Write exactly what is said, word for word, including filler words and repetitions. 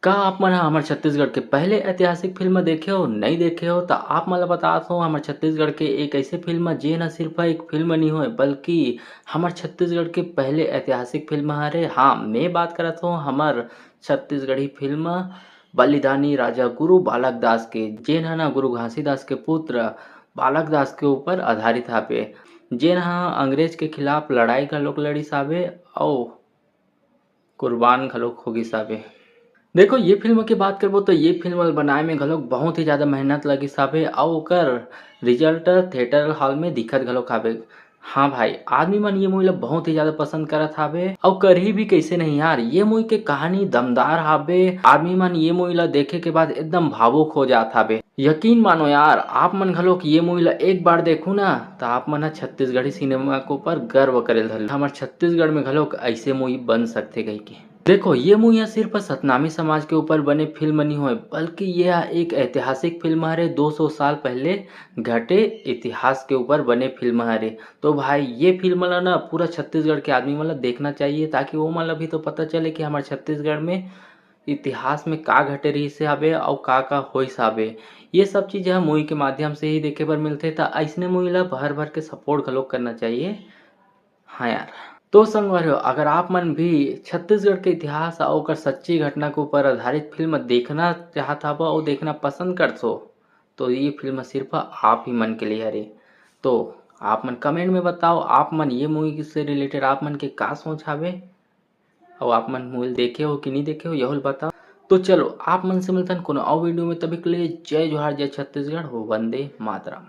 का आप मन ह हमर छत्तीसगढ़ के पहले ऐतिहासिक फिल्म देखे हो? नहीं देखे हो त आप मन ल बतात हो, हमर छत्तीसगढ़ के एक ऐसे फिल्म जेन ह सिर्फ एक फिल्म नहीं होय, बल्कि हमर छत्तीसगढ़ के पहले ऐतिहासिक फिल्म हरे। हाँ, मैं बात करत हूँ हमर छत्तीसगढ़ी फिल्म बलिदानी राजा गुरु बालक दास के, जेन ह ना गुरु घासीदास के पुत्र बालक दास के ऊपर आधारित हावे, जेन ह अंग्रेज के खिलाफ लड़ाई घलोक लड़िस हावे अउ कुर्बान घलोक हो गिस हावे। देखो, ये फिल्म के बात करबो तो ये फिल्म ल बनाए में घलोक बहुत ही ज्यादा मेहनत लगिस हावे अउ ओकर रिजल्ट थिएटर हॉल में दिखत घलोक हावे। हाँ भाई, आदमी मन ये मूवी ला बहुत ही ज्यादा पसंद करत हावे अउ करही भी कैसे नहीं यार। ये मूवी के कहानी दमदार हावे, आदमी मन ये मूवी ला देखे के बाद एकदम भावुक हो जात हावे। यकीन मानो यार, आप मन घलोक ये मूवी ला एक बार देखू ना, त आप मन ह छत्तीसगढ़ी सिनेमा के ऊपर गर्व करे ल धर। हमर छत्तीसगढ़ में घलोक ऐसे मूवी बन सकथे कहिके। देखो, ये मूवी ह सिर्फ सतनामी समाज के ऊपर बने फिल्म नहीं होय, बल्कि ये ह एक ऐतिहासिक फिल्म हरे, दो सौ साल पहले घटे इतिहास के ऊपर बने फिल्म हरे। तो भाई, ये फिल्म ला ना पूरा छत्तीसगढ़ के आदमी मन ला देखना चाहिए, ताकि वो मन ला भी तो पता चले कि हमर छत्तीसगढ़ में इतिहास में का घटे रहिस हावे अउ का का होइस हावे। ये सब चीज ह मूवी के माध्यम से ही देखे बर मिलथे, त अइसने मूवी ला भर भर के सपोर्ट घलोक करना चाहिए। हाँ यार, तो संगवारी हो, अगर आप मन भी छत्तीसगढ़ के इतिहास अउ ओकर सच्ची घटना के ऊपर आधारित फिल्म देखना चाहत हव अउ देखना पसंद करथो, तो ये फिल्म सिर्फ आप ही मन के लिए हरे। तो आप मन कमेंट में बताओ, आप मन ये मूवी से रिलेटेड आप मन के का सोच हावे, अउ आप मन मूवी देखे हो कि नहीं देखे हो, यहू ल बताओ। तो चलो, आप मन से मिलथन कोनो अउ वीडियो में, तभी के लिए जय जोहार, जय छत्तीसगढ़, वंदे मातरम।